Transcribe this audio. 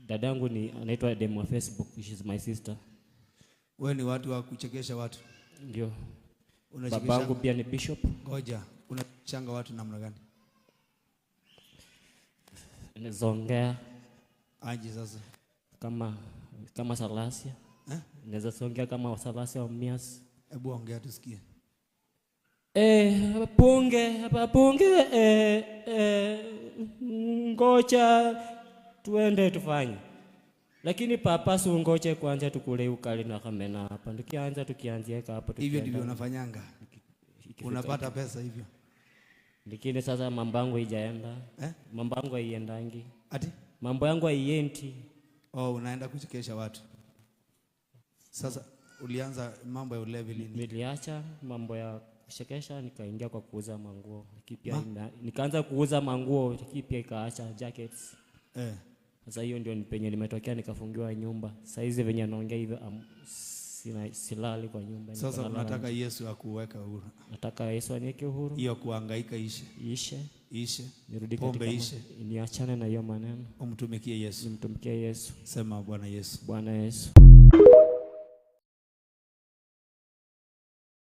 Dadangu ni anaitwa Demu wa Facebook, she's my sister. Wewe ni watu wa kuchekesha watu. Ndio. Unachekesha. Babangu pia ni bishop. Ngoja, unachanga watu namna gani? Naweza Aje sasa. kama Salasia. Eh? Naweza songea kama Salasia wa Mias. Hebu ongea tusikie. Eh, punge, punge, eh, eh, ngoja tuende tufanye. Lakini papa si ungoje kwanza tukule ukali na kamena hapa. Tukianza tukianzia hapa. Hivyo ndivyo unafanyanga. Ikifika- Unapata pesa hivyo. Lakini sasa mambo yangu haijaenda. Eh? Mambo yangu haiendangi. Ati? Mambo yangu haiendi. Oh, unaenda kuchekesha watu. Sasa ulianza mambo ya ulevi lini? Niliacha mambo ya kuchekesha nikaingia kwa kuuza manguo. Pia nikaanza kuuza manguo, pia ikaacha jackets. Eh. Sasa hiyo ndio penye nimetokea nikafungiwa nyumba. Sasa hizi venye naongea hivyo sina silali kwa nyumba. Sasa niko nalala unataka nje. Yesu akuweka huru. Nataka Yesu aniweke huru. Hiyo kuhangaika ishe. Ishe. Ishe. Nirudi Pombe katika ishe. Niachane na hiyo maneno. Umtumikie Yesu. Nimtumikie Yesu. Sema Bwana Yesu. Bwana Yesu.